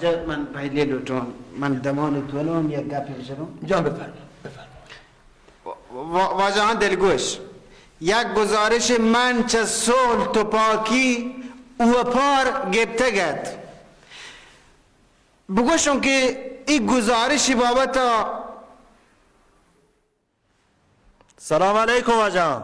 من پہلی لوٹون، من دمان تو نو ہم یک گپے بجنوں۔ جان بفرما، بفرما۔ وا-، واجہاں دلگوش، یک گزارش من چہ سول تپاکی اوپار گپتگ ات۔ بگوشوں کہ ای گزارشی بابت ء۔ سلام علیکم واجہاں۔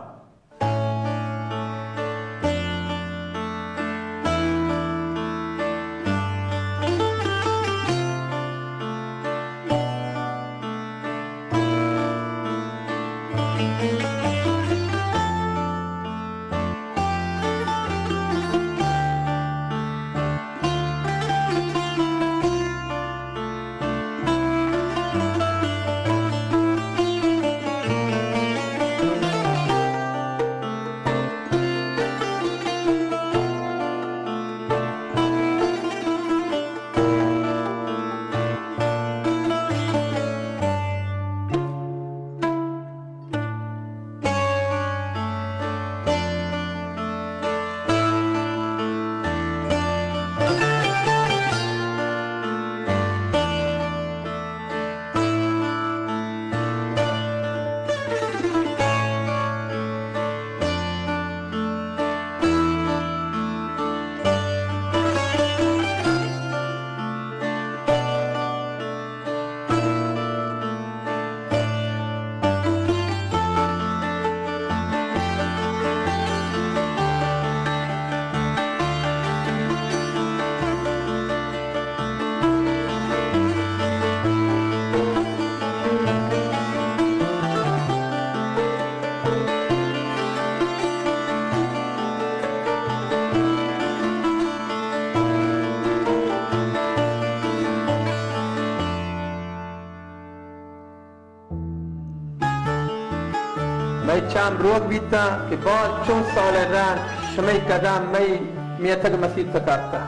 مئے چم روک بیتاں کہ باز چون سال ء رند شمئے قدم مئے میتگ مسیت ء کپتہ۔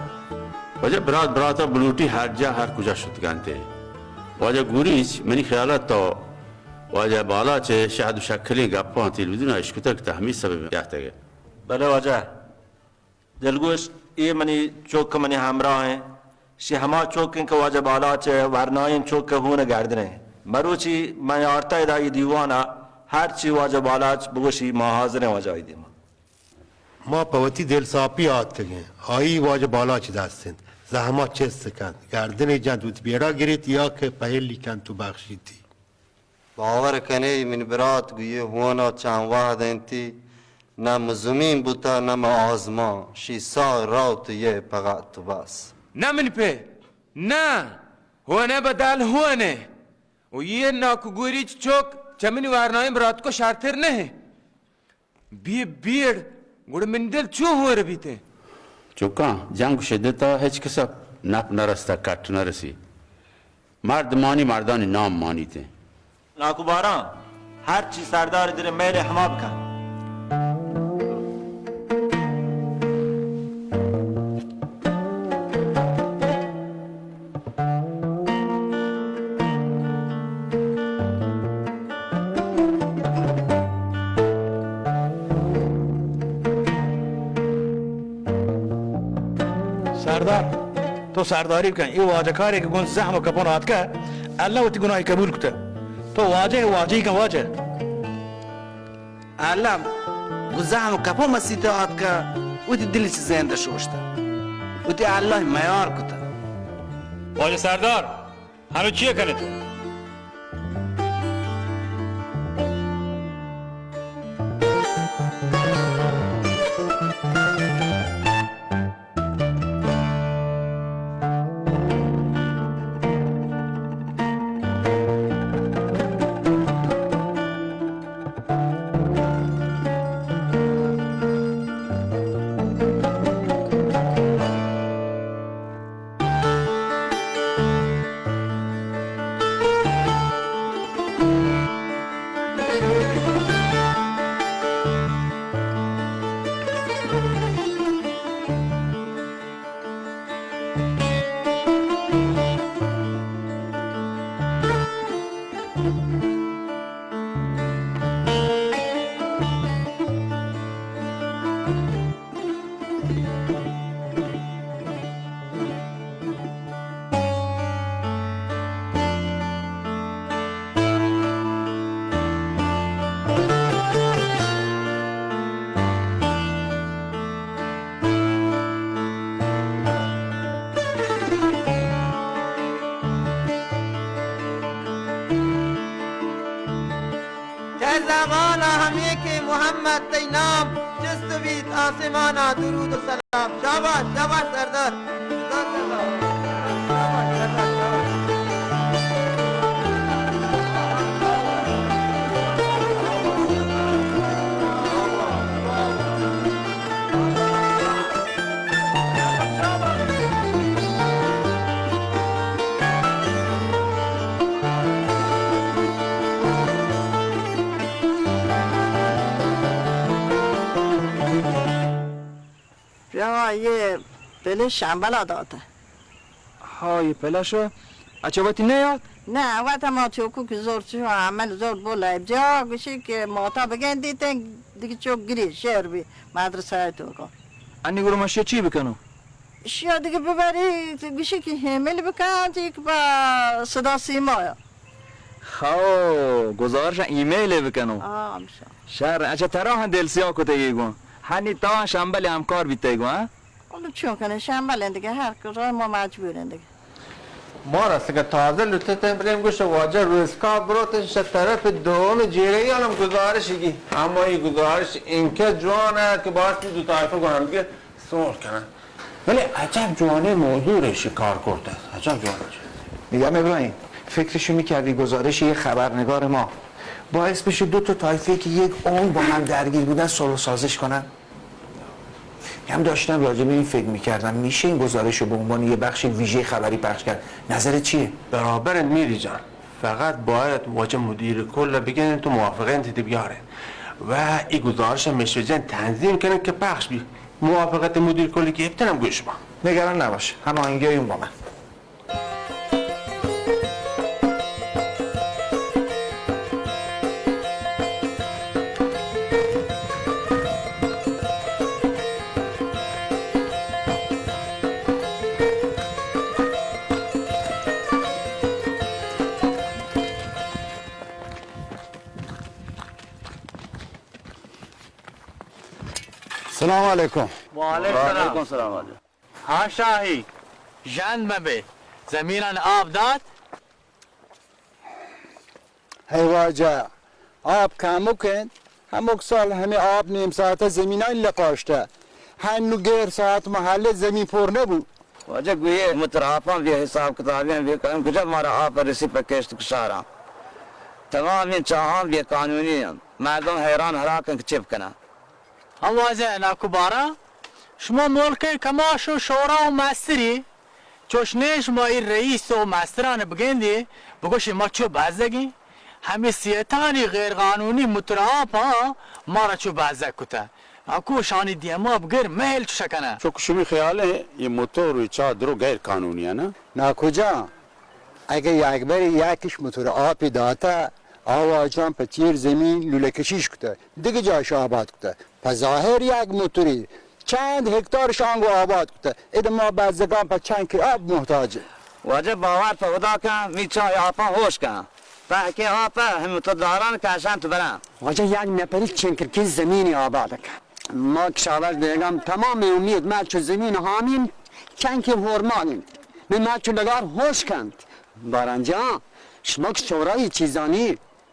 واجہ، برات برات ء بلوٹی ہر جاہ ہر کجا شتگ انت۔ واجہ گوریچ، منی خیال ء تو واجہ بالاچ ء شہد و شکلیں گپاں تلویزیون ء اشکتگ، تہ ہمے سبب ء یاتگ ئے۔ بلے واجہ، دلگوش، اے منی چک منی ہمراہ انت۔ شی ہما چک انت کہ واجہ بالاچ ء ورنائیں چک ء ہون ء گردن انت۔ مروچی من آرتہ ادا اے دیوان ء، ہرچی واجہ بالاچ بگوشی، ما حاضر ایں واجہ آئی دیما۔ ما پہ وتی دل ساپی آتکگیں۔ آئی واجہ بالاچ دست انت، زہما چست کنت، گردنے جنت، وتی بیڑا گریت یا کہ پہلی کنت و بخشیتی۔ باور کن ئے منی برات، گوں اے ہونا چند وہد انتی، نہ مزمین بوتا نہ مہ آزمان، شی ساہ روت یے پغت و بس۔ نہ منی پہ، نہ، ہونے بدل ہونے۔ و اے ناکو گوریچ چک چہ منی ورنائیں براتکو شرتر نہ۔ بی بیڑ، گڑا منی دل چون ہور بیت؟ چکاں، جنگ و شدت ء ہچ کس ء نپ نہ رستہ، کٹ نہ رسی۔ مرد مانی، مردانی نام مانیت۔ ناکو باران، ہر چی سردار دل میل ہما بکن۔ سردار، تو سرداری بکن۔ اے واجہ کارے کہ گوں زحم و کپن آتکہ، اللہ وتی گناہی قبول کتہ۔ تو واجہ ئے، واجہی کن واجہ۔ اللہ گوں زحم و کپن مسیت آتکہ، وتی دل چہ زندہ شوشتہ، وتی اللہ میار کتہ۔ واجہ سردار، ہنو چی کنے تو؟ زمانا ہمے کہ محمد تئی نام، چست بیت آسمانا درود و سلام۔ شاباش، شاباش سردار۔ شاباش سردار۔ بیا، یہ پلے شمبلا داتا۔ ہاں، یہ پلہ شو۔ اچھا، وتی نہ یات؟ نہ، وت ما چوکو کہ زور چو عمل زور بولا۔ جا گوشی کہ ماتا بگندیتیں، دیگه چوک گری شہر بی مدرسہ تو کو۔ انی گرو ما شی چی بکنو؟ شیا دیگه ببری، گوشی کہ ایمیل بکن، یک با صدا سیما۔ ہاو، گزارش ایمیل بکنو۔ آ، ہمشا۔ شر، اچھا، ترا ہم دل سیاہ کتگی گوں۔ ہنی تا شمبل ہمکار بیتگی گوں، ہاں؟ حالا چون کنه، شمبل دیگه، ہر کجا ما مجبوریں دیگه۔ ما راسته که تازه لوٹتیں بریم گوش واجہ روزکار بروت شہ طرف دوم جیرہی ہم گزارش گی۔ اما یہ گزارش انکہ جوان ہے کہ باعث دو طائفہ کو ہم دیگه سول کنن۔ ولی عجب جوانیں موضوع را شکار کرته۔ عجب جوانیں چیز۔ می‌گم ابراهیم، فکرشو می‌کردی گزارش یه خبرنگار ما باعث بشه دو تا طایفه‌ای که یک عمر با هم درگیر بودن صلح و سازش کنن؟ هم داشتم راجع به این فکر می‌کردم، می‌شه این گزارش رو به عنوان یه بخش ویژهٔ خبری پخش کرد؟ نظرت چیه؟ برابر میری جان، فقط باید واجه مدیر کل بگن تو موافقت بیارن و این گزارش مشوجن تنظیم کنن که پخش بی. موافقت مدیر کل گرفتنم گوش ما. نگران نباش، هماهنگی اون با من. سلام علیکم. وعلیکم سلام. وعلیکم سلام. ہاں شاہی، ژند مہ بئے، زمینان آپ دات؟ ہے واجہ، آپ کمک انت، ہمک سال ہمے آپ نیم ساعت زمینان لکاشتہ، ہنو گیر ساعت محلے زمین پر نبو. واجہ گوئے متر آپاں بے حساب کتابیں بے قانون، کجا مارا آپ رسی پہ کشت کشاراں؟ تمامیں چاہاں بے قانونی انت، مردم حیران ہلاک انت کہ چپ کناں. ہاں واجہ ناکو باران، شما ملک ء کماش و شورا و مستری، چوش نے شما اے رئیس و مستران بگندی، بگوشی ما چو بزگیں، ہمے سیتانی غیر قانونی متر آپاں مارا چو بزگ کتہ. ناکو شانی دیما بگر مہل چو شکنہ. چو کہ شمی خیال ہے یہ موتور و چادر و غیر قانونی ہے نا؟ ناکو جان، اگہ یک برے یکیش موتور آپی داتہ، آواجان پہ چیر زمین لولہ کشیش کتہ، دگہ جایش آباد کتہ. پہ ظاہر یک موتوری چند ہکتارش آنگو آباد کتہ. ادا ما بزگان پہ چنکے آپ محتاج ایں. واجہ باور پہ خدا کن، می چاہ آپاں ہوش کن. پہکے آپ ہم تو داران کشنت برن. واجہ یک نفری چنکرکیں زمین آباد کن. ما کشاورز بیگم تمام امید ما چو زمین حامین چنکے ہورمالین. می ما چو لگار ہوش کنت. باران جان، شما کہ شورای چیزانی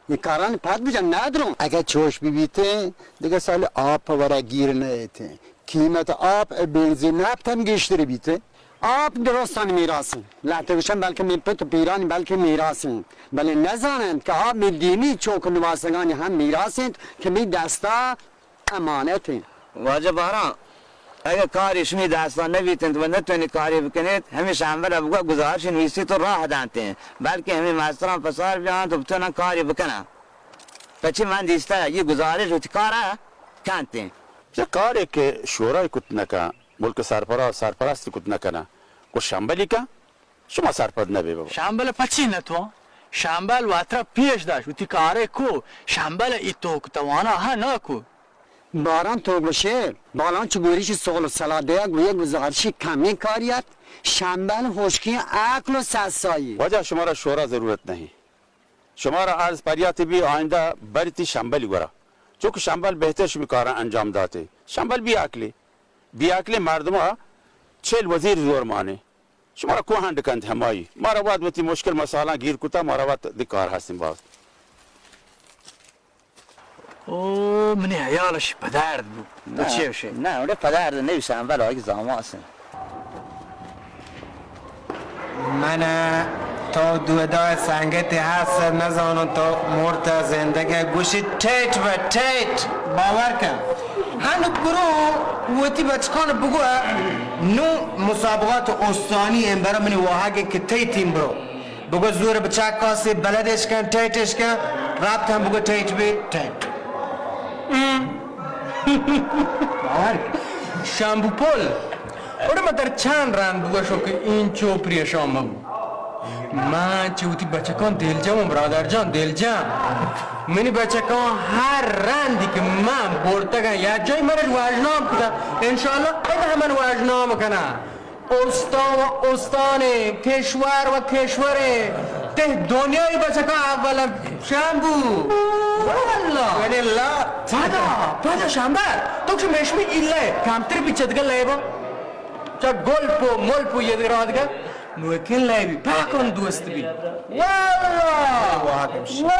یہ کاران پد بجن ندروں. اگہ چوش ببیتیں، دگہ سال آپ پہ ورا گیر نئیتیں. قیمت آپ بنزین نفت ہم گیشتر بیتیں. آپ درستان میراثیں. لہتے گوشن بلکہ می پت و پیرانی بلکہ میراثیں. بلے نزانند کہ آپ می دینی چوک و نواسگانی ہم میراثیں کہ می دستا امانت انت. واجہ باران، اگہ کاری شمی دستا نبیت انت و نتونی کاری بکنیت، ہمے شمبل ء بگو گزارش نویسیت و راہ دنت انت، بلکہ ہمے مستران پسار بیانت و بتونن کاری بکنن. پچی من دیستہ یہ گزارش وتی کارا کنت انت. یہ کارے کہ شورای کت نکن، ملک سرپرا سرپرست کت نکنن، کو شمبلی کن؟ شما سرپد نہ بے بابا. شمبل پچی نہ تو؟ شمبل واترا پیش داشت، وتی کارے کو، شمبل ای تو توانا ہا نہ کو. باران تو گوشے، بالان چو گوریش سول و سلا دیا گویا گزارشی کمی کاریت، شمبل ہوشکی عقل و سسایی. واجہ شمارا شورا ضرورت نہیں. شمارا عرض پریات بی آئندہ برتی شمبلی گورا. چونکہ شمبل بہتر شمی کارا انجام داتے. شمبل بی عقلی. بی عقلی مردما چل وزیر زور مانے. شمارا کو ہنڈ کنت ہمائی؟ مارا وت وتی مشکل مسالاں گیر کتا، مارا وت دکار ہستیں باز. او، منی حیالش پدرد بو. تو نه، چی گوشی؟ نه، اونده پدرد نویسه، اول آگی زاماسن. من تو دودا سنگتی هست نزانم، تو مرت زندگی گوشی ٹیٹ و ٹیٹ. باور کن. هنو برو وتی بچکان بگو نو مسابقات استانی این برای منی واهگ که تی تیم برو. بگو زور بچک کاسے بلدش کن، ٹیٹش کن، رابط هم بگو ٹیٹ بی، ٹیٹ. باور کن. شامبو پل. اوڑے ما در چند رند بگوشو کہ اینچو پریشان مبو. من چہ وتی بچکان دلجم و برادر جان دلجم. منی بچکان هر رندی کہ من برتگن یا جای من واژنام کتن، انشاءاللہ ادا هم من واژنام کنن. استان و استانه، کشور و کشوره، ته دنیای بچکا اولم شامبو. والله. ولی الله. پدا، پدا شامبر، تو که مشمی ایله کمتر بی چدگه لیبا. چا گلپ و ملپ و یه دیگه را دیگه. نوکین لیبی، پاکن دوست بی. والله. والله.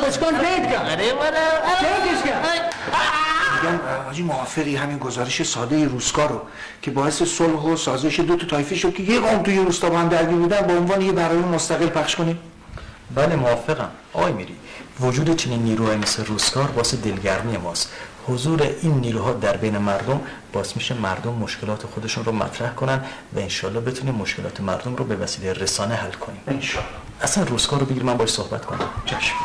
بچکان ٹیٹ کن. ارے والا. ٹیٹش کن. میگم، حاجی، موافقی همین گزارش سادهٔ روزگار رو که باعث صلح و سازش دو تا طایفه شد که یه قوم توی یه روستا با هم درگیر بودن، به عنوان یه برنامهٔ مستقل پخش کنیم؟ بله، موافقم. آقای میری، وجود چنین نیروهایی مثل روزگار باعث دلگرمی ماست. حضور این نیروها در بین مردم باعث می‌شه مردم مشکلات خودشون رو مطرح کنن و انشالله بتونیم مشکلات مردم رو به وسیلهٔ رسانه حل کنیم. انشالله. اصلاً روزگار رو بگیر، من باهاش صحبت کنم. چشم.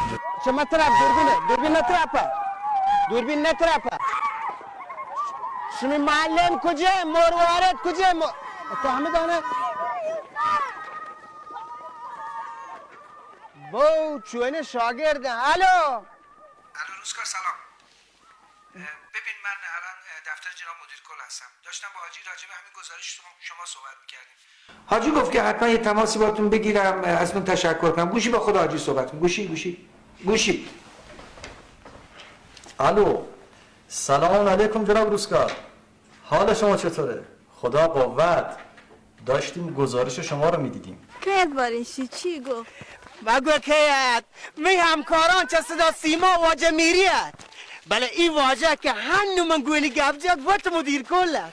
چه مطرح؟ دوربین، دوربین نطرفه. دوربین نطرفه. شمی معلم کجه؟ مروارد کجه؟ م-، تو همه دانه. بو چونه شاگرد. الو. الو، روزگار، سلام. اه، ببین، من الان، اه، دفتر جناب مدیر کل هستم. داشتم با حاجی راجع به همین گزارش شما، شما صحبت می‌کردیم. حاجی گفت که حتماً یه تماسی باتون بگیرم، اه، ازتون تشکر کنم. گوشی با خود حاجی صحبت کن. گوشی، گوشی، گوشی. الو. سلام علیکم جناب روزگار. حال شما چطوره؟ خدا قوت. داشتیم گزارش شما رو می‌دیدیم. کیت بارشی چی گفت؟ مگو کیت؟ می همکاران چه صدا سیما واجه میری ات. بله ای واجه که هنو من گونی گپ جا گوت مدیر کل ات.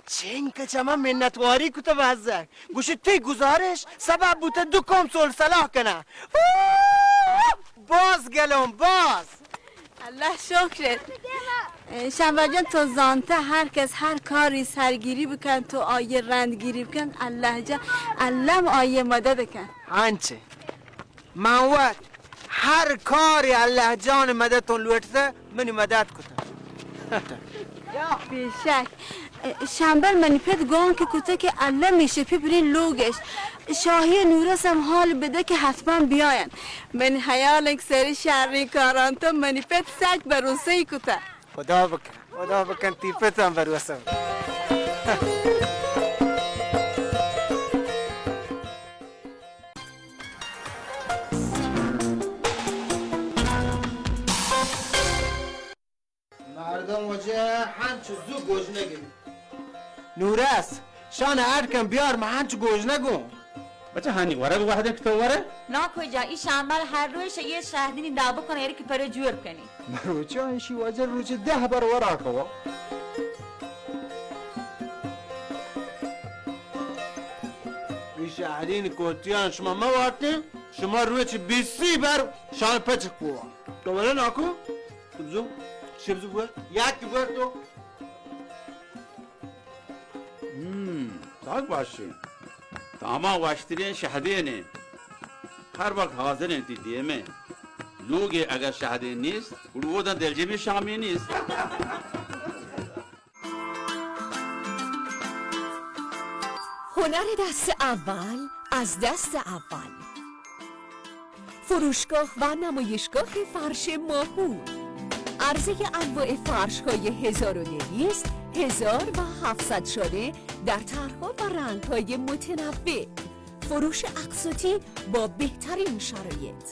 چنکه چه من منتواری کت بزگ. گوشی تی گزارش سبب بوته دو قوم صلح صلاح کنه. باز گلم، باز. الله شکرت. شمبر جان، تو زانته هر کس هر کاری سرگیری بکن، تو آیه رندگیری بکن، الله جان، اللم آیه مدد کن. هنچه. من وت هر کاری الله جان مدتون لوٹته، منی مدد کتن. بیشک. شمبر منی پت گون که کته که الله میشه پی برین لوگش. شاهی نورس هم حال بده که حتماً بیاین. من حیال انک سری شرین کاران تو منی پت سک بروسه ای کته. خدا بکن، خدا بکن تی پت هم بروسه بکن. مردم وجه هنچ زو گوجنگی. نورس، شان اڈ کن بیار، من هنچ گوجنگم. بچه هانی ورگ وحده که تو وره؟ نا کجا، ای شامبر هر روز یه شهدینی دا بکنه، یعنی که پرو جور کنی. مروچی انشی وجه روچی ده بر ورا کوا. ای شهدین کوتیان شما مواتین، شما روچی بیسی بر شان پچک بوا. تو ولا ناکو؟ تو بزو، چه بزو بور؟ یک بور تو. هم، تاک باشی. تاما واشترین شهدینه. هر وقت حاضرین تی دیمه. لوگی اگر شهدین نیست، گڑو دن دلجمی شامی نیست. هنر دست اول از دست اول. فروشگاه و نمایشگاه فرش ماهور. عرضهٔ انواع فرش‌های هزار و دویست، هزار و هفتصد شانه در طرح‌ها و رنگ‌های متنوع. فروش اقساطی با بهترین شرایط.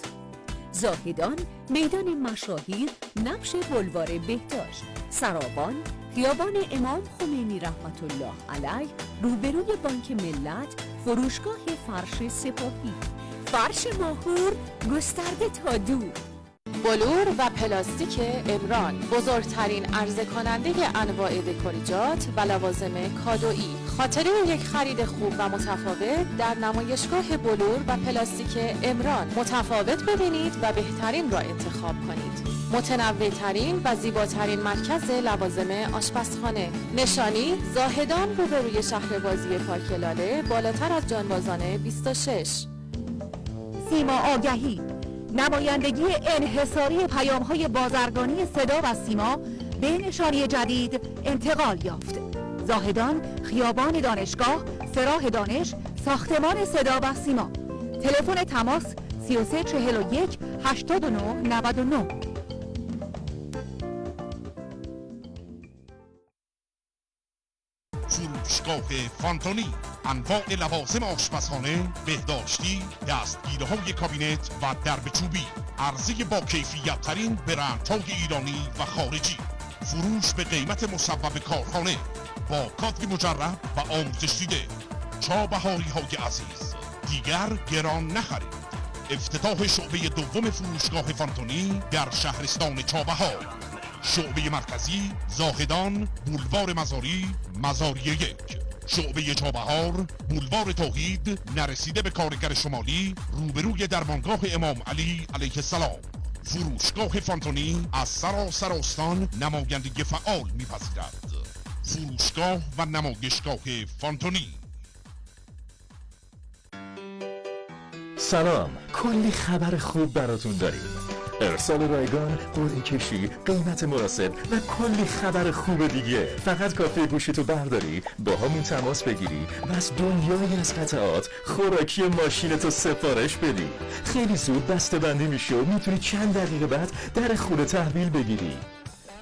زاهدان، میدان مشاهیر، نبش بلوار بهداشت، سراوان، خیابان امام خمینی رحمت الله علیه، روبروی بانک ملت، فروشگاه فرش سپاهی. فرش ماهور، گسترده تا دور. بلور و پلاستیک عمران، بزرگترین عرضه کنندهٔ انواع دکوریجات و لوازم کادویی. خاطرهٔ یک خرید خوب و متفاوت در نمایشگاه بلور و پلاستیک عمران، متفاوت ببینید و بهترین را انتخاب کنید. متنوع ترین و زیباترین مرکز لوازم آشپزخانه. نشانی: زاهدان، روبروی شهر بازی پارک لاله، بالاتر از جانبازان بیست و شش. سیما آگهی، نمایندگی انحصاری پیام‌های بازرگانی صدا و سیما به نشانی جدید انتقال یافت. زاهدان، خیابان دانشگاه، سراح دانش، ساختمان صدا و سیما. تلفن تماس: سی و سه چهل و یک هشتاد و نه نود و نه. فروشگاه فانتونی، انواع لوازم آشپزخانه، بهداشتی، دستگیره‌های کابینت و درب چوبی، عرضهٔ با کیفیت ترین برندهای ایرانی و خارجی، فروش به قیمت مصوب کارخانه، با کادر مجرب و آموزش دیده. چابهاری‌های عزیز، دیگر گران نخرید. افتتاح شعبهٔ دوم فروشگاه فانتونی در شهرستان چابهار. شعبهٔ مرکزی، زاهدان، بولوار مزاری، مزاری یک. شعبهٔ چابهار، بولوار توحید، نرسیده به کارگر شمالی، روبروی درمانگاه امام علی علیه السلام. فروشگاه فانتونی از سراسر استان نمایندگی فعال می‌پذیرد. فروشگاه و نمایشگاه فانتونی. سلام، کلی خبر خوب براتون داریم. ارسال رایگان، قرعه کشی، قیمت مناسب و کلی خبر خوب دیگه. فقط کافیه گوشیتو برداری، با همون تماس بگیری و از دنیایی از قطعات خوراکی ماشینتو سفارش بدی. خیلی زود بسته بندی می‌شه و می‌تونی چند دقیقه بعد در خونه تحویل بگیری.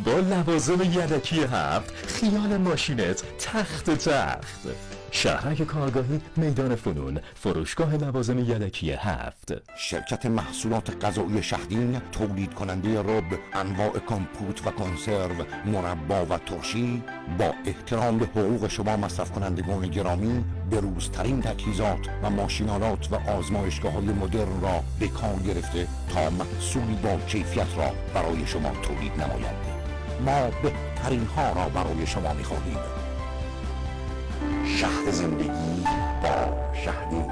با لوازم یدکی هفت، خیال ماشینت تخت تخت. شهرک کارگاهی، میدان فنون، فروشگاه لوازم یدکی هفت. شرکت محصولات غذایی شهدین، تولید کنندهٔ رب، انواع کمپوت و کنسرو، مربا و ترشی، با احترام به حقوق شما مصرف کنندگان گرامی، بروزترین تجهیزات و ماشین‌آلات و آزمایشگاه‌های مدرن را به کار گرفته تا محصولی با کیفیت را برای شما تولید نماید. ما بهترین ها را برای شما می‌خواهیم. شهد زندگی با شهدین.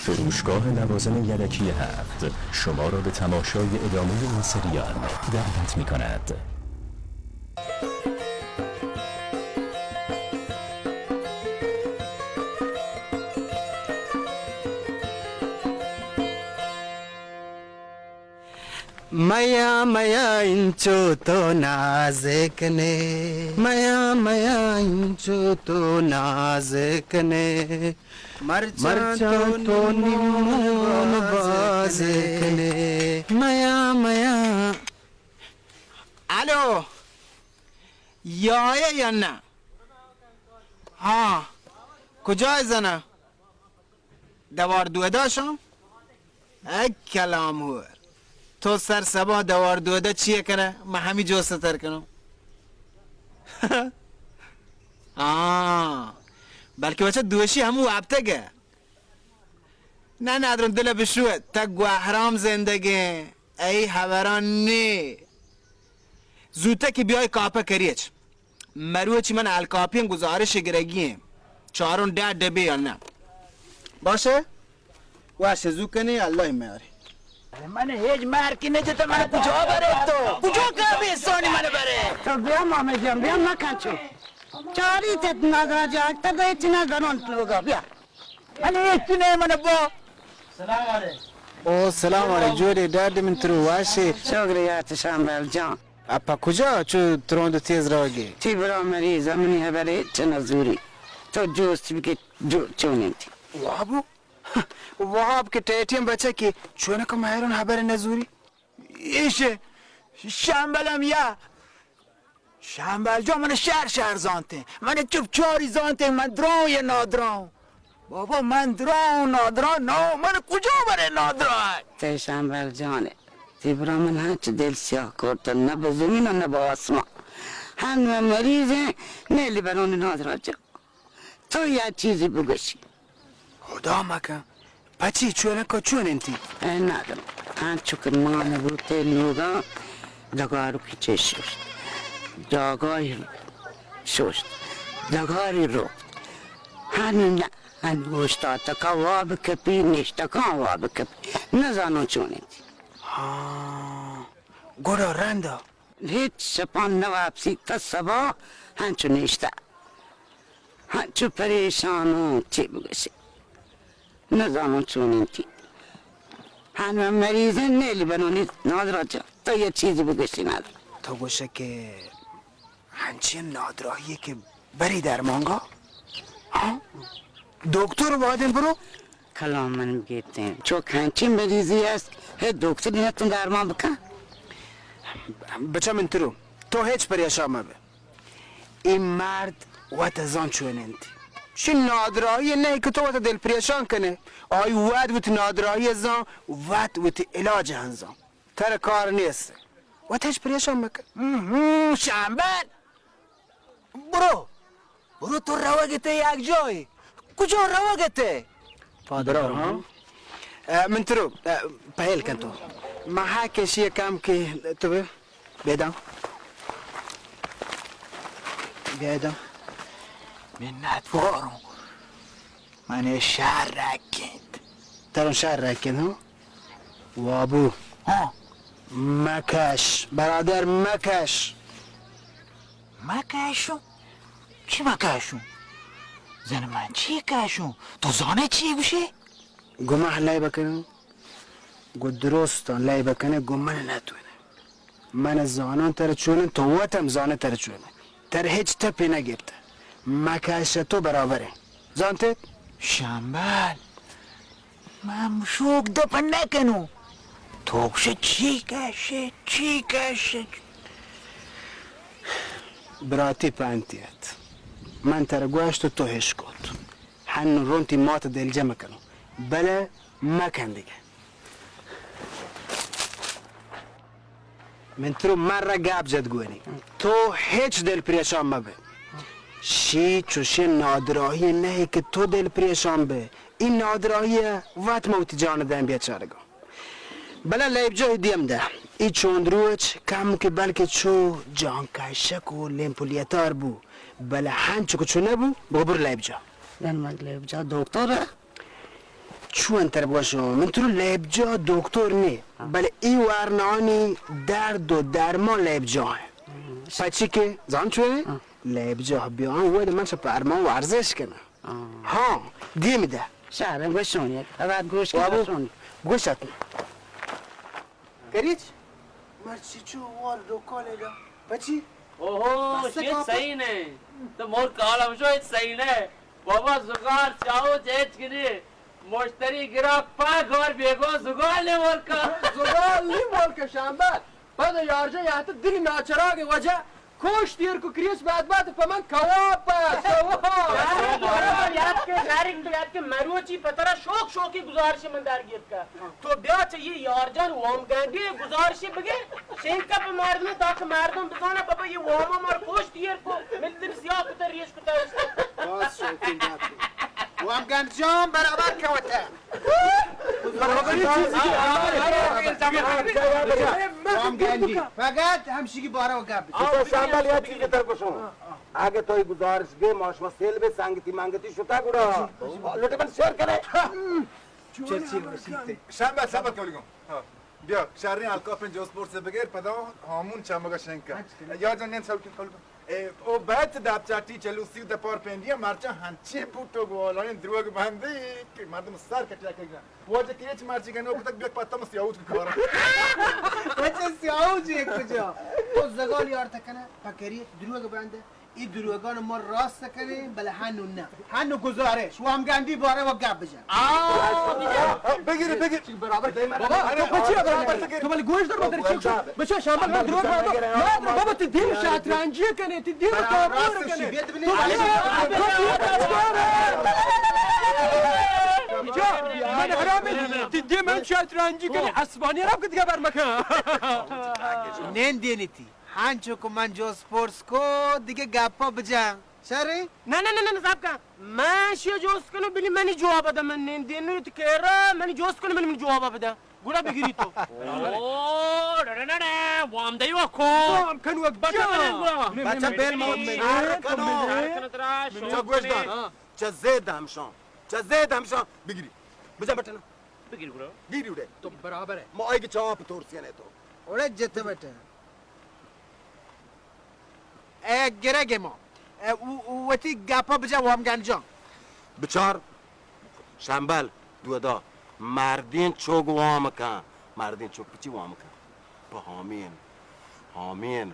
فروشگاه لوازم یدکی هفت شما را به تماشای ادامهٔ این سریال دعوت می‌کند. میا میا انچو تو ناز کنے، میا میا انچو تو ناز کنے، مرچاں تو نمون باز کنے، میا میا. الو، یائے یا نہ؟ ہاں، کجا زنا؟ دوار دودا شام؟ اے کلام ہور. تو سر سبا دوار دودا چیے کنہ؟ من ہمی جوست تر کنوں. ہاں، بلکہ بچہ دوشی ہمو ہپتگہ. نہ، نادرم، دل بشوت، تا گوہرام زندگیں، ای ہبران نے. زوتہ کہ بیای کاپہ کریچ. مروچی من الکاپی گزارش گرگی ہیں. چاروں ڈہ ڈبے یا نہ؟ باشہ؟ واشہ، زو کنے، اللہ میارے. من ہیچ مار کی نہ جتا، من کجا برے تو؟ کجا کا بیسانی من برے؟ تو بیا ماما جان، بیا مکن چو. چاری تت نگا جاگ تا گئے چنا گنون لوگا، بیا. علی، اے چی نہ من با. سلام علیکم. او سلام علیکم، جوڑے ڈاڈ من ترو واشے. شکر یات شامبل جان. اپا کجا چو تروند و تیز روگے؟ تی برا مریض، منی حبر ہچ نزوری. تو جوست بکے جو چونیں تی. وابو؟ واب کے ٹیٹیم بچہ کے چونکا مہرون حبر نزوری. ایشے شامبلم یا شامبل جان، من شہر شہر زانتیں، من چپ چاری زانتیں، من دراں یا نادراں؟ بابا، من دراں نادراں نہ، من کجا برے نادراں؟ تے شامبل جان، تی برا من ہنچ دل سیاہ کرت، نہ بہ زمین و نہ بہ آسمان. انو مریض ایں، نیلی برونی نادراہ جا۔ تو یا چیزی بگوشی۔ خدا مکن۔ پچی چونکا چون انتی؟ اے نادر، انچو کہ مان بوتے لوگا، دگارو کی چے شوشت۔ جاگاہی شوشت۔ دگاری رو۔ ہنی نہ، ہنی اوشتاتکا واب کپی، نشتکا واب کپی۔ نزانو چون انتی۔ ہاں۔ گڑا رندا؟ ہچ شپان نہ واپسی، تا سبا ہنچو نشتہ۔ ہنچو پریشانوں، چے بگوشے؟ نزانوں چون انتی۔ ہنو مریض ایں، نیلی بنونی نادراہ جا۔ تو یہ چیزی بگوشی نادراہ۔ تو گوشے کہ ہنچین نادراہی کہ بری درمانگا؟ ہاں؟ دکتر وادن برو؟ کلام من گیتیں۔ چو کہ ہنچین مریضی است، ہے دکتر نہ تون درمان بکن۔ بچا من ترو، تو ہچ پریشان مبے۔ اے مرد وت زان چون انت۔ شی نادراہی نہ کہ تو وت دل پریشان کنے۔ آئی وت وتی نادراہی زان، وت وتی علاج ہن زان۔ ترا کار نیست۔ وت ہچ پریشان مکن۔ ہم، ہم، شامبل۔ برو۔ برو تو روگ تے یک جاہے۔ کجا روگ تے؟ برو، ہاں۔ اے، من ترو، اے، پہل کن تو۔ مہا کشی کم کہ تو بے۔ بیداں۔ بیداں۔ منت واروں۔ من شر رکینت۔ ترا شر رکینت، ہاں؟ وابو۔ ہاں۔ مکش، برادر، مکش۔ مکشوں؟ چی مکشوں؟ زن من چی کشوں؟ تو زانے چی گوشے؟ گو من لئیب کنوں، گو درستاں لئیب کنے، گو من نتونے۔ من زاناں ترا چونیں، تو وت ہم زانے ترا چونیں۔ ترا ہچ ٹپے نہ گپتہ۔ مکش تو برابر ایں۔ زانتے؟ شمبل، من شوک دپ نہ کنوں۔ تو گوشے چی کشے، چی کشے؟ براتی پنتی ات۔ من ترا گوشت و تو ہشکت۔ ہنو رون تی مات دلجم کنوں، بلے مکن دگہ۔ من ترو مر گپ جت گونی۔ تو ہچ دل پریشان مبے۔ شی چوشیں نادراہی نہ کہ تو دل پریشان بے۔ این نادراہی وت ما وتی جان دیم بیچارگا۔ بلے لیب جاہ دیم دہ۔ ای چوند روچ کم کہ بلکہ چو جان کشک و لیم پلیتار بو۔ بلے ہنچو کہ چو نبو، بگو بر لیب جاہ۔ زن من لیب جاہ دکتر۔ چون تر بگوشوں، من ترو لیب جاہ دکتر نی، ہاں۔ بلے ای ورنانی درد و درمان لیب جاہ ایں۔ ہاں۔ پچی کہ زان چوئے؟ ہاں۔ لیب جاہ بیان ود من چہ پرمان ورزش کناں۔ ہاں۔ ہاں، دیم دہ۔ شہر گوشون یک، اگر گوش کے بابو، گوشون۔ گوشت۔ کریچ؟ مرچی چو وار ڈوکالے دا۔ پچی؟ اوہو، بس شیت کافی۔ صحیح نہ۔ تو مور کال ہمشو ہچ صحیح نہ۔ بابا زگار چاہو چیچ کنی۔ مشتری گرا پا گار بیگو زگار نے مور کا۔ زگار نی مور کا شامبل۔ پد یارجا یات دلی ناچراگ وجہ۔ کوش دیر کو کریس بعد بعد پہ من کوا پا، کوا۔ یار، یار، یار، یار، کہ نارنگ تو یار کہ مروچی پترا شوق شوقی گزارش من دار گیت کا۔ تو بیا چہ یہ یار جان وام گنڈی گزارش بگے۔ شینکا پہ مردم تاکہ مردم بزانا بابا یہ واما مار کوش دیر کو۔ من دل سیاہ کتا ریش کتا اس۔ باز شوقین داتی۔ وام گنڈ جان برابر کوتا۔ وام گنڈی۔ فقط ہمشی کی بارہ و گپ بچے۔ تو شامبل یا چیز تر کشوں۔ اگہ تو گزارش بے، ما شما سیل بے، سنگتی منگتی شتا گڑا۔ لوٹے من شیر کرے۔ چرچی رسیتے۔ شامبل، شامبل کیوں لگوں؟ ہاں۔ بیا، شریں الکاپیں جوس پورس بگر، پدا ہامون چمگا شنکا۔ یا جان نین سوکین کل۔ اے، او بیت دپ چاٹی چلوسی و دپار پینڈیا مرچاں ہنچیں پوٹو گوالانی دروگ بندی کہ مردم سر کٹیا کگا۔ واجہ کیچ مرچی گنو کتک بیک پتم سیاوت کارا۔ واجہ سیاوت جی کجا؟ تو زگال یار تکنا پکری دروگ بنده۔ ای دروگان ما راست کنی، بلے ہنو نہ۔ ہنو گزارش، وام گنڈی بارہ و گپ بجن۔ آ، بگیری، بگیر۔ چی برابر دے من۔ بابا، تو پچی برابر؟ تو بلے گوش در بدر چی؟ بچا شامل من دروگ بابا۔ بابا، تی دیم شطرنجی کنے، تی دیم کامور کنے۔ تو بلے من حرام، تی دیم من شطرنجی کنے، اسمانی رب کتگا بر مکان۔ نین دینی تی۔ ہنچو کہ من جست پرس کو، دگہ گپا بجن۔ شریں؟ نہ، نہ، نہ، نہ، نہ، صاحب کن۔ من شی جست کنو، بلی منی جواب دا، من نین دینو تو کیرا، منی جست کنو، بلی منی جواب بدا۔ گڑا بگیری تو۔ او، ڈ-، ڈ-، ڈ-، ڈ-، وام دئی و کو۔ وام کنو، بچہ بلے گڑا۔ بچہ بل مو، شر کنو۔ شر کنو ترا، چا گوش دار۔ ہاں۔ چا زید ہمشان۔ چا زید ہمشان۔ بگیری۔ بجا بٹنا۔ بگیر گڑا۔ گیری اڑے۔ تو برابر ہے۔ ما آئی کے چاپ تورسینے تو۔ اڑے جتے بیٹے۔ اے گرگ ما۔ اے او، او وتی گپا بجا وام گنجان۔ بچار۔ شمبل۔ دودا۔ مردین چوک وام کن۔ مردین چوک پچی وام کن۔ پہ حامین۔ حامین۔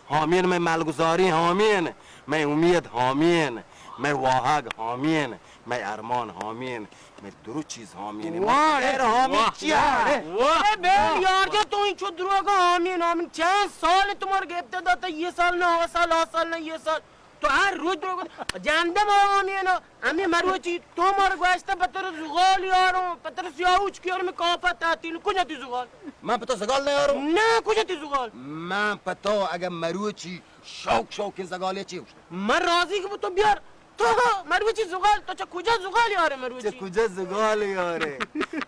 حامین مئے ملگزاری حامین۔ مئے امید حامین۔ مئے واہگ حامین۔ مئے ارمان حامین۔ مئے درو چیز حامین۔ واہ۔ مئے غیر حامین واہ۔ چیا؟ واہ۔ اے بے یار جا تو انچو دروگا حامین، حامین۔ چند سال تو مار گپتے داتا، یہ سال نہ، آ سال، آ سال نہ، یہ سال۔ تو ہر روچ دروگ جاندے ما ہمے نا، ہمے مروچی تو مار گوشتہ پتر زغال یاروں، پتر سیاہوچ کی یاروں، میں کافا تعطیل، کجا تی زغال؟ من پتو زغال نہ یاروں۔ نہ، کجا تی زغال؟ من پتو اگر مروچی شوق شوق زغال چی ہوش؟ من راضی کہ تو بیار، تو مروچی زغال، تو چہ کجا زغال یارے مروچی؟ چہ کجا زغال یارے؟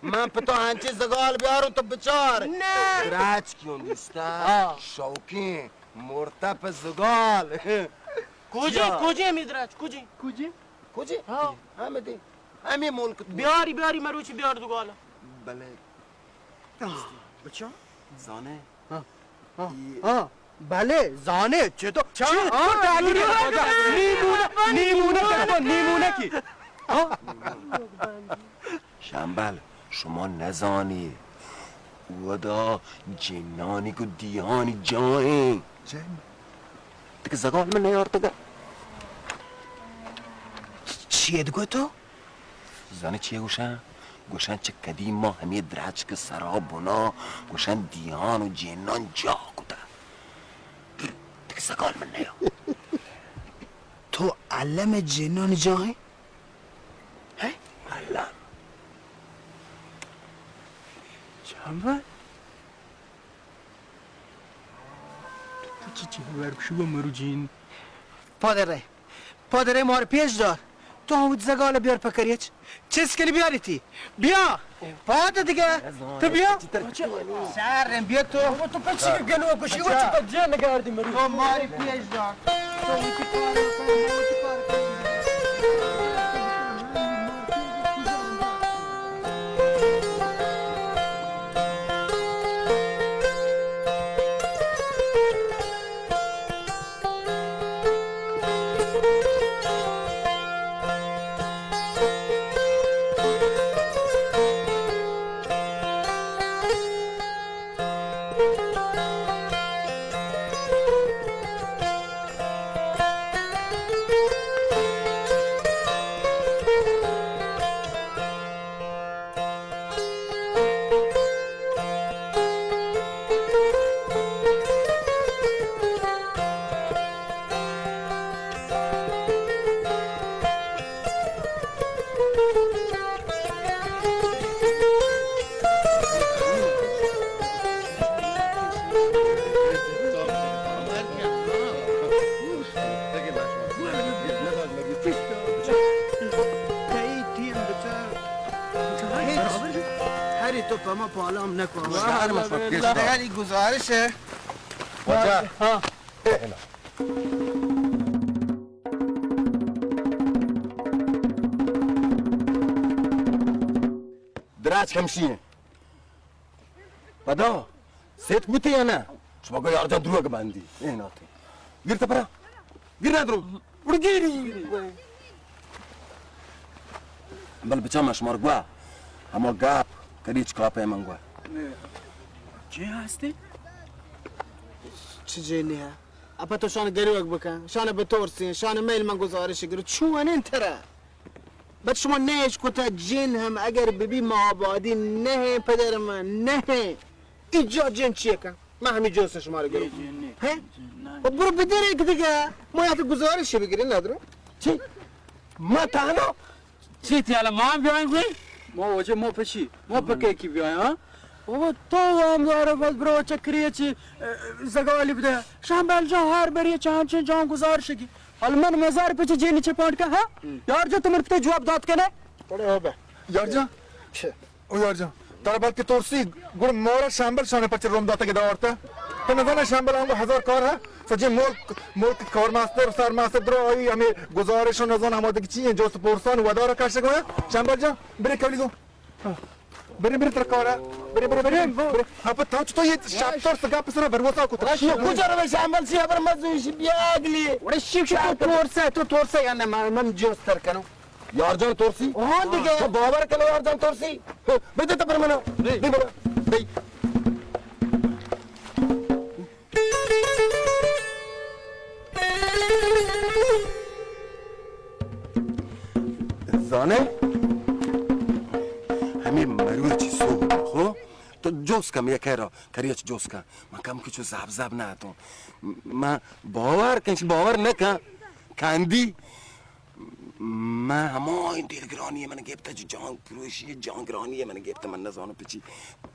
من پتو ہنچی زغال بیاروں تو بچار۔ نہ۔ دراج کیوں دیستا؟ ہاں۔ شوقیں۔ مرتا پہ زغال۔ کجے، چیا؟ کجے ہمے دراج، کجے؟ کجے؟ کجے؟ ہاں۔ ہمے دے۔ ہمے ملک تو۔ بیاری، بیاری، مروچی بیار زغال۔ بلے۔ بچا؟ زانے؟ ہاں۔ ہاں۔ یہ ہاں۔ بلے، زانے، چہ تو، چہ، چہ، ہاں، تو تعلیم دے، نیمونہ، نیمونہ کہ تو، نیمونہ کی۔ ہاں؟ شمبل، شما نزانی، اودا جنانی کو دیہانی جاہیں۔ جن؟ تک زغال من نیارتگا۔ چی اد گو تو؟ زانی چی گوشن؟ گوشن چہ قدیم ما ہمے درچک سرا بنا، گوشن دیہان و جنان جا کتا۔ تک زغال من نیا۔ تو علم جنان جاہیں؟ ہیں؟ اللہ۔ شمبل؟ تو چی چی ور شو مرو جین؟ پادر رے، پادر رے مار پیش دار۔ تو ہم زغال بیار پکریچ۔ چس کلی بیاری تی؟ بیا۔ پاد دیگه۔ تو بیا۔ شهر بیا تو۔ تو پچی گنو کشی و چی پجه نگردی مری۔ تو ماری پیش دار۔ تو وتی کار کن، من وتی کار کن۔ تئی ٹیم بچار۔ ہچ۔ ہری تو پہ ما پالام نکو۔ گزار مشو پیش دار۔ دگہ ای گزارش ہے۔ واجہ۔ ہاں۔ دراج کمشی ہیں۔ پدا سیت بوتے یا نہ؟ شما گو یار جان دروگ باندی۔ اے ناتے۔ گیر تپرا۔ گیر نہ درو۔ اڑ گیری۔ بل بچا ما شمار گوا۔ ہما گپ کریچ کاپے من گوا۔ جے ہستے؟ چی جے نہیں ہے؟ اپا تو شان گریوگ بکن، شان بتورسین، شان میل من گزارش گرو، چون این ترا؟ بچ شما نہ اش کتا جن ہم اگر ببی ما آبادی نہ ہیں، پدر من نہ ہیں۔ ایجا جن چیے کن؟ من ہمی جنس شما رو گرو۔ ہیں؟ و برو بدر ایک دیگه، ما یاد گزارش بگیرین ندرو۔ چی؟ ما تانا؟ چی تیالا ما بیاین گوی؟ ما وجه ما پچی، ما پکے کی بیاین، ہاں؟ بابا، تو وام دارے، بس برو چکری چی، اه، زگالی بدے۔ شمبل جان، ہر بری چانچیں جان گزار شگی۔ حال من مزار پچ جینی چپانڈ کا، ہاں؟ یار جو تمر پتے جواب دات کنے۔ بڑے ہو بے۔ یار جان۔ چھ۔ او یار جان، ترا بلکہ ترسی، گڑا مورا شمبل شانے پچ روم داتا کہ داورتا۔ تو نزانا شمبل آنگو ہزار کار ہے۔ سجے ملک، ملک کار ماستر، سر ماستر درو آئی ہمیں گزارش و نزان آمادگی چی ہیں، جو سپورسان ودارا کاشگو ہے۔ شمبل جان، برے کولی گو۔ برے، برے، ترا کارا۔ برے، برے، برے، برے۔ ہاں، پہ تو، تو یہ شب ترس گپ سرا بھروسہ کو تو۔ کجا رو شمبل سی خبر مت زویش بیا اگلی۔ وڑے شیک شو تو ترسے، تو ترسے یا نہ، من، من جوستر کنو۔ یار جان ترسی؟ ہاں دیگه۔ تو باور کنو یار جان ترسی؟ بدے تو پر منا۔ دی۔ دی بلا۔ دی۔ زانے؟ ہمیں مروچی صبح خو تو جوس کم یک رو کریچ جوس کن۔ من کم کچو زاب زاب نہ تو۔ من باور کن، باور نہ کن۔ کندی۔ من ہمائی دلگرانی من گپت، جان پروشی، جان گرانی من گپت، من نزانو پچی۔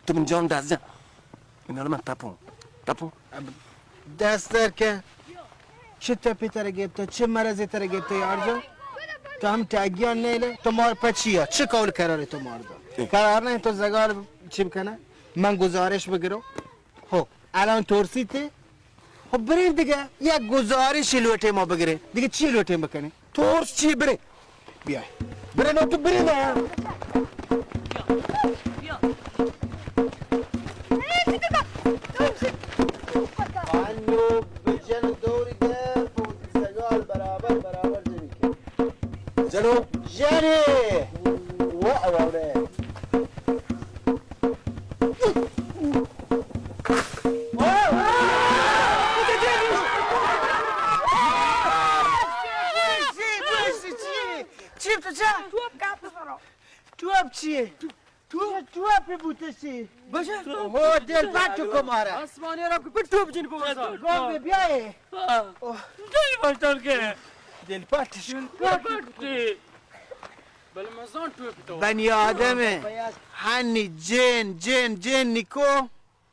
تو من جان دست جان۔ من من تپوں، تپوں۔ دست در کن۔ چه تپی تر گپت، چه مرضی تر گپت یار جان؟ تو ہم ٹاگیان نیلے، تو مار پچیا، چه قول قراری تو مار دا؟ قرار نہیں تو زگال چی بکنه؟ من گزارش بگرو۔ ہو، الان ترسیتے؟ خب بریں دیگه، یک گزارشی لوٹیں ما بگریں۔ دیگه چی لوٹیں بکنیں؟ ترس چی بریں؟ بیا۔ بریں نا تو بریں نا۔ انو بجن دوری دے، پوتی سگال برابر برابر جنی کے۔ جنو۔ جنی۔ وا وا۔ چی تو چا؟ توپ کاپ سرا۔ توپ چیه؟ توپ؟ توپ بوتشی۔ بچه؟ ہو دل پٹ کو مارا۔ آسمانی را کو پٹ توپ جن کو بسا۔ گوم بے بیائے۔ دل پٹل کے۔ دل پٹش۔ دل پٹ۔ بل مزان توپ تو۔ بنی آدم ہے۔ ہنی جن، جن، جن نکو۔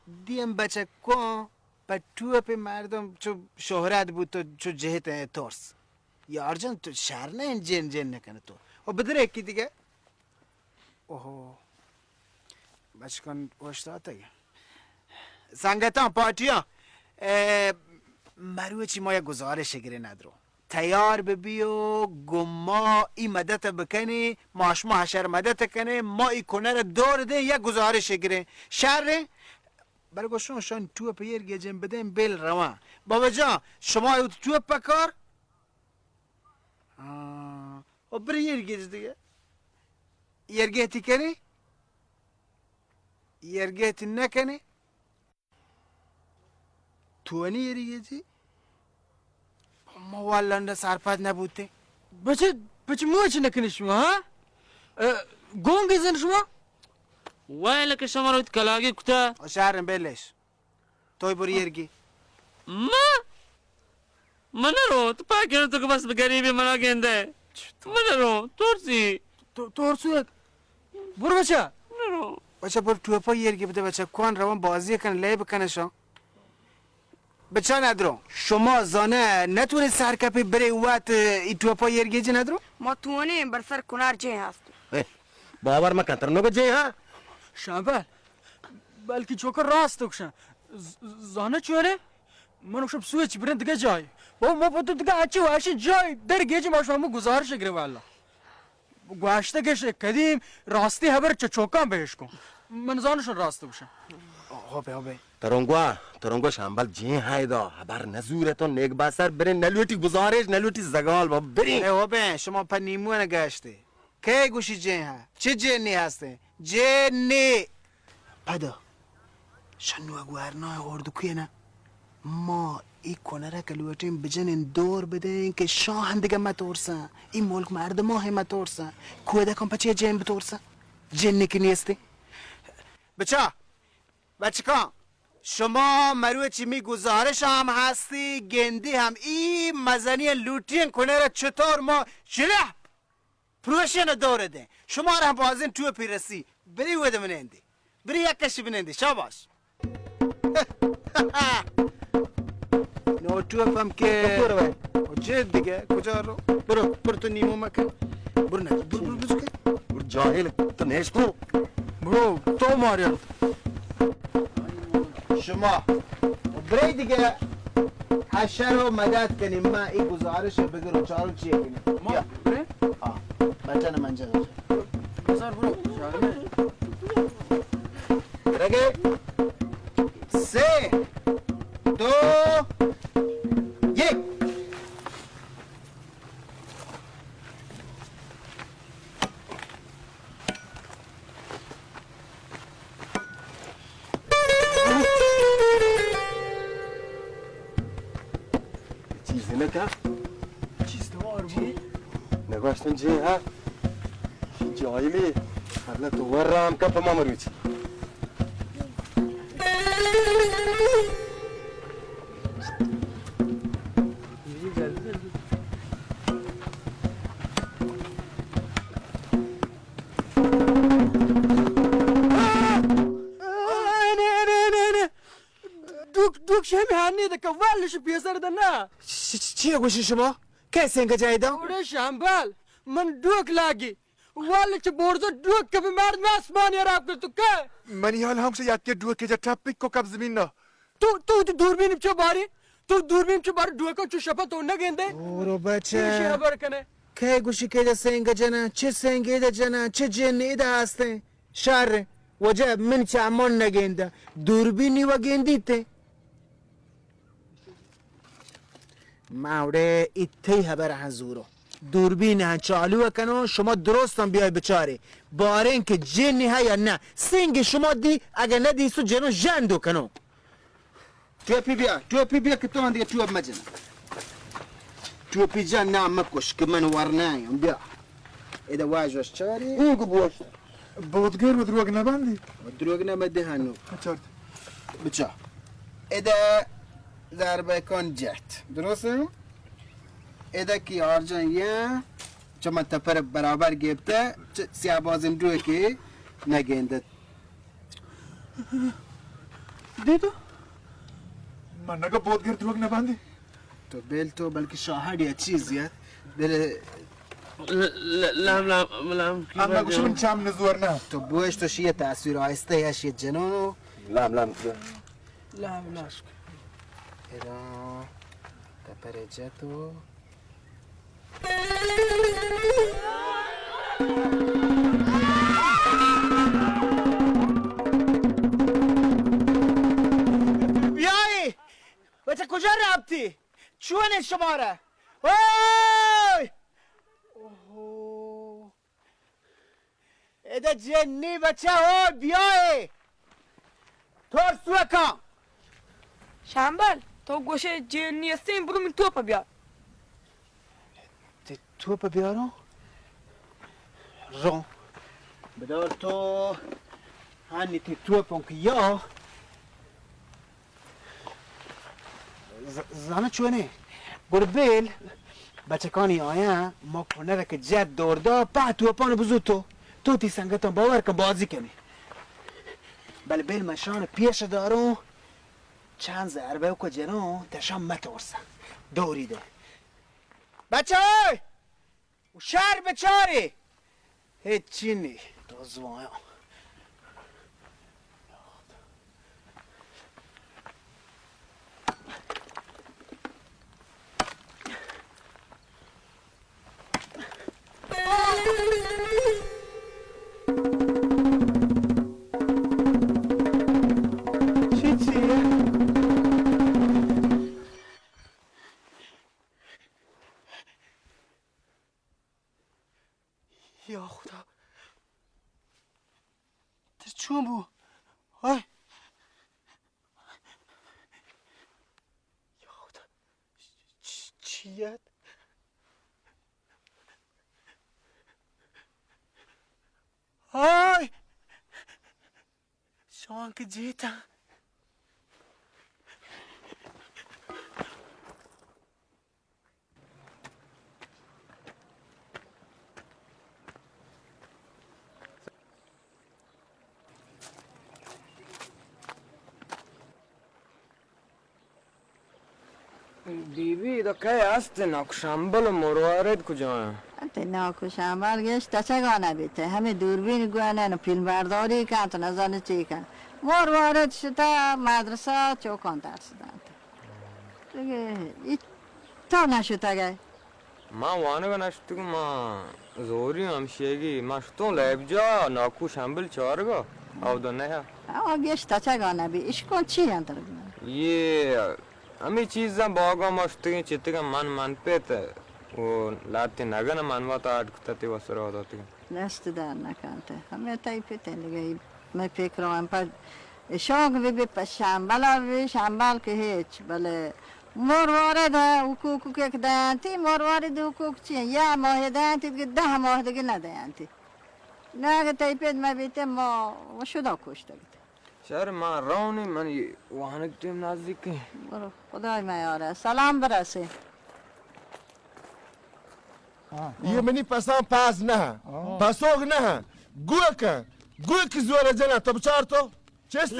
دیم بچکوں پہ ٹوپی مردم چو شہرت بوت تو چو جہت ترس۔ یار جان تو شر نہ انت، جن جن نہ کنے تو۔ او بدر یکی دیگہ۔ اوہو۔ بچکان اوشتاتگ۔ سنگتاں پارٹیاں، اے، مروچی ما یک گزارش گریں ندرو۔ تیار ببی و گوں ما ای مدت بکنی، ما شما حشر مدت کنیں، ما ای کنر دور دیں، یک گزارش گریں۔ شر؟ بلے گوشوں شان ٹوپ ایر گیجیں بدیں بل رواں۔ بابا جان، شما وت ٹوپ پکار؟ ہاں۔ او برے ایر گیج دیگہ۔ ایر گیتی کنی؟ ایر گیتی نہ کنی؟ تو نی ایر گیجی؟ ما واللہ سرپد نہ بوتیں۔ بچے، بچے موچ نہ کنی شما، ہاں؟ اے، گونگی زن شما؟ ویل کہ شما روت کلاگی کتا۔ او شہر بیلش۔ توئی برو ایرگی۔ ما؟ من نہ رو، تو پاکن تو کہ بس غریبی منا گندے۔ من نہ رو، ترسی۔ تو، ترسو یک۔ برو بچا۔ نہ رو۔ بچا برو ٹوپا ایرگی بدے بچا، کوان روان بازی کن، لیب کن شان۔ بچا ندرو۔ شما زانه نتونی سر کپی بری وت ای ٹوپا ایرگی جی ندرو؟ ما توانیں بر سر کنار جے ہست۔ اے، باور مکن تر نوگو جے ہاں۔ شابال۔ بلکہ چوکا راست گوشاں۔ ز-، زانہ چونے؟ من گوشم سوچ بریں دگہ جاہے۔ بابا ما پہ تو دگہ ہرچی واشیں جاہے در گیجی ما شما گزارش گرے واللہ۔ گوشتگش قدیم راستی خبر چہ چوکاں بہش کن۔ من زانشن راست گوشاں۔ ہو بے، ہو بے۔ ترنگوا، ترنگوا شامبل جیں ہائے دا، خبر نزورے تو نیک باسر بریں، نلوٹی گزارش، نلوٹی زگال با بریں۔ اے ہو بے، شما پہ نیمون گشتے۔ کئے گوشی جن ہا؟ چہ جنی ہستیں؟ جنی! پدا شنو گورنا اردکوی نا۔ ما ای کنرا کہ لوٹیں بجنیں دور بدیں کہ شاہ ہندگہ متورساں، ای ملک مردماں ہم متورساں، کودکاں پچے جن بتورساں؟ جن کہ نیستیں۔ بچا، بچکاں، شما مروچی می گزارش ہم ہستی، گندی ہم ای مزنی لوٹیں کنرا چطور ما شلہ پروشن دور دیں۔ شما را بازیں ٹوپی رسی۔ بری ود من اندی۔ بری یک کشی بنندی، شاباش. نو ٹوپ ہم کہ. کجا رو؟ او جے دگہ، کجا رو؟ برو، برو تو نیمو مکن. برو نہ، برو، برو، برو کہ. برو جاہل، تو نیش کو. برو، تو ماریا. شما برے دگہ حشر و مدد کنی، ما ای گزارش بگر و چارو چی کنی. ما یا. برے؟ ہاں، بچن منجر. بزار برو، شاگرد. رگے. سه، دو، یک. چیز نکا؟ چیز تو آرمو؟ نگوشتن جی ها؟ جاهلی، حالا تو ور رام کا پا ما مروچی. دوک، دوک شمی هانی دکه والش پیسر دنا. چی، چی، چی گوشی شما؟ کئے سنگ جای دا؟ اوڑے شامبال، من دوک لاگی. واللہ چہ برزا دوک کپی، مردم آسمانی حراب کن تو کہ. منی حال ہم سے یاد کہ دوک جا ٹپک کو کپ زمین نا. تو، تو، تو دوربین چو باری؟ تو دوربین چو باری دوکا چو شپا تو نہ گندے؟ برو بچہ. چی خبر کنے؟ کئے گوشی کہ دا سنگ جنا، چہ سنگ دا جنا، چہ جن دا ہستیں؟ شر، وجہ من چہ امان نہ گندا. دوربینی و گندیتے. ما اوڑے ای تئی حبر ہاں زورو. دوربین ہاں چالو کنو، شما درستاں بیای بچارے. باریں کہ جن ہے یا نہ. سنگ شما دی، اگہ نہ دی سو جنو ژندو کنو. ٹوپی بیا، ٹوپی بیا کہ تو آں دگہ ٹوپ مجن. ٹوپی جان نام مکش کہ من ورنایم. بیا. ادا واژ واژ چاری. اون کو بوشت. بودگر و دروگ نبندی. دروگ نبندی هنو. چارت. بچا. ادا ضربه کن جت. درسته؟ ادا کی آرجان یه. چه من تپر برابر گیبته. چه سیابازم دروگی نگندت. دے تو؟ من نگا بودگر دروگ نبندی. تو بل تو بلکہ شاہڑ یا چیز یا. بل. ل-، ل-، لام، لام، لام، کی اما بات گوشم ہے؟ چام نزور نا. تو بوش تو شیئے تاثیر آہستہ یا شیئے جنونو. لام، لام، کی. لام، لام. ایران تپر جتو. بیائی! بچہ کجا رابطی؟ چون انت شمارا؟ اوئے! اوہو! ادا جنی بچہ ہو بیائے۔ ترسوکاں۔ شامبل، تو گوشے جنی استیں، برو من توپ بیار۔ تی توپ بیاروں؟ رو۔ بدار تو ہانی تی توپ اوں کہ یا۔ ز-، زاناں چونے؟ گڑ بیل بچکانی آیاں ما کنر کہ جت دور دا، پہ توپان بزو تو، تو تی سنگتاں باور کن بازی کنی۔ بل بیل من شان پیش داروں، چند ضربہ کو جنوں، تشان مترسا۔ دوری دے۔ بچہ! شر بچارے۔ ہچی نی۔ تو زوایا۔ چی چی؟ یا خدا۔ تر چون بو؟ ہائے۔ یا خدا۔ چ-، چی ات؟ ہائے۔ شوان کہ جیتاں۔ بی بی، ادا کئے است؟ ناکو شمبل و مروارد کجا انت؟ انت ناکو شمبل گیش تچگا نہ بیت، ہمے دوربین گون انت، فیلم برداری کنت، نزانت چی کنت۔ مروارد شتہ مدرسہ، چوکاں درس دنت۔ دگہ ای تو نشتگئے؟ من وانگ نشتگوں، من زوری ہمشیگی، من شتوں لیب جا، ناکو شمبل چارگا، اودا نہ۔ آ گیش تچگا نہ بی، اشکون چی انت؟ یہ ہمے چیزاں باگا ما شتگیں، چتگاں من، من پت و لہتے نگن من وت اڈ کتہ تی وسرا داتگاں۔ دست درد نکنت۔ ہمے تئی پت انت دگہ، مئے فکر ہم پہ شوق بی بی، پہ شمبلا بی بی، شمبل کہ ہچ، بلے مروارد حقوق کہ دینتی، مروارد حقوق چی؟ یا ماہ دینتی، دگہ دہ ماہ دگہ نہ دینتی۔ نہ اگہ تئی پت مہ بیتہ، ما شدا کشتگ۔ شر، ما رونی، من یہ وانگ ٹیم نزدیک ہے۔ برو، خدای میارہ۔ سلام برسے۔ یہ منی پساں پاس نہ، پسوگ نہ، گوک، گوک زور جنا، تو بچار تو۔ چست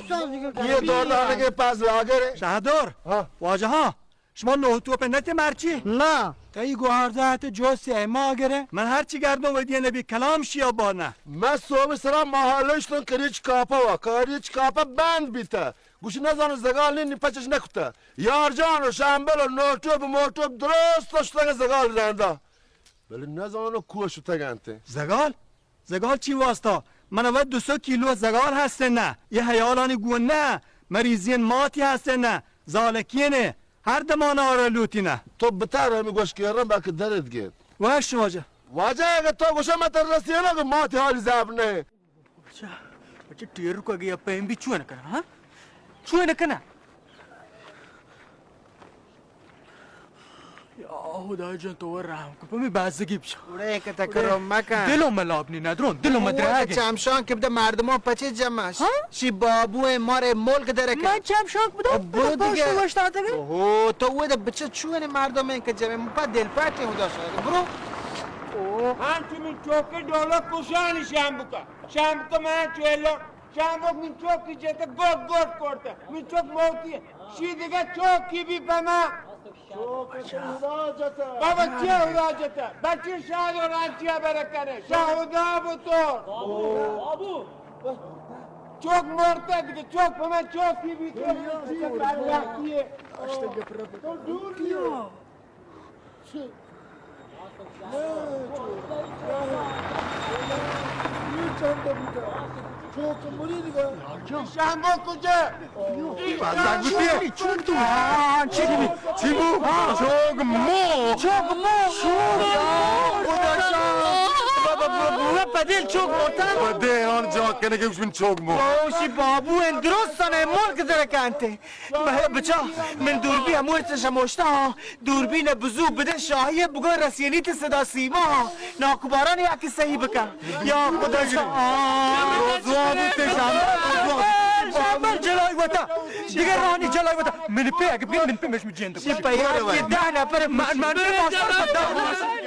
کن۔ یہ دور دارگے پاس لاگر ہے۔ شہدور۔ ہاں۔ واجہ ہاں۔ شما نوہ توپ نہ تے مرچی؟ نہ۔ تئی گوہار زہت جو سہ ماہ گرے۔ من ہرچی گردوں ودی نبی کلام شیا بانہ۔ من صوب سرا ماہالشتوں کریچ کاپا وا، کریچ کاپا بند بیتا۔ گوش نزانو زگال نی پچش نکتا۔ یار جان و شامبل و نوہ توپ و موہ توپ درست اشتگ زگال رندا۔ بلے نزانو کو شتگ انت۔ زگال؟ زگال چی واسطہ؟ من وت دو سد کیلو زگال ہستن نہ۔ یہ حیالانی گون نہ۔ مریضین ماتی ہستن نہ۔ زالکین ہر دمان آرا لوٹی نہ۔ تو بتر ہمیں گوش کہ رم بلکہ درد گیت۔ وش واجہ۔ واجہ اگر تو گوشا مت رسینا کہ ماتی حالی زاب نہ۔ اچھا، اچھا، ٹیرو کا گیا پیم بھی چون کرا، ہاں؟ چون کرا؟ یا خدا جان، تو رحم کن، پہ می بازگی بچا۔ اڑے کہ تکرو مکن۔ دلو ملاب نی ندرون، دلو مدرگے۔ چمشان کہ بده مردمان پچه جمعش۔ ہاں؟ شی بابو مارے ملک درکه۔ من چمشان بده؟ برو دیگه۔ اوہو، تو ودا بچه چون مردم این که جمع، من پا دل پاتی خدا شاید۔ برو۔ ہاں، تو من چوکے ڈولا کشانی شام بکا۔ شام بکا من چویلو۔ شامبک من چوکی جت گوٹ گوٹ کرت۔ من چوک موتی۔ شی دگه چوکی بی پما۔ چوک خدا جت۔ بابا چه خدا جت؟ بچی شاد و رانچیا برکنے۔ شاہ خدا بو تو۔ بابو۔ چوک مرت دگه، چوک پما چوکی بی تو۔ تو دور بیا۔ شامبو کجا؟ چی بو؟ چوک مو۔ چوک مو۔ پدیل چوک مرتا۔ پدیل آن جا کنگی من چوک مو۔ شی بابو اندرستان ملک درکانتے۔ بچا، من دوربین امور چشموشتا۔ دوربین بزو بده شاهی بگو رسینی تی صدا سیما ها. ناکوباران یکی صحیح بکن. یا خدا شا-، آه. روزوا بوته شامل، روزوا. شامل جلای وتا. دیگه رانی جلای وتا. من پی اگه بگیر، من پی مش جند. شی پیام یه ده نفر من، من پی ماشاءالله.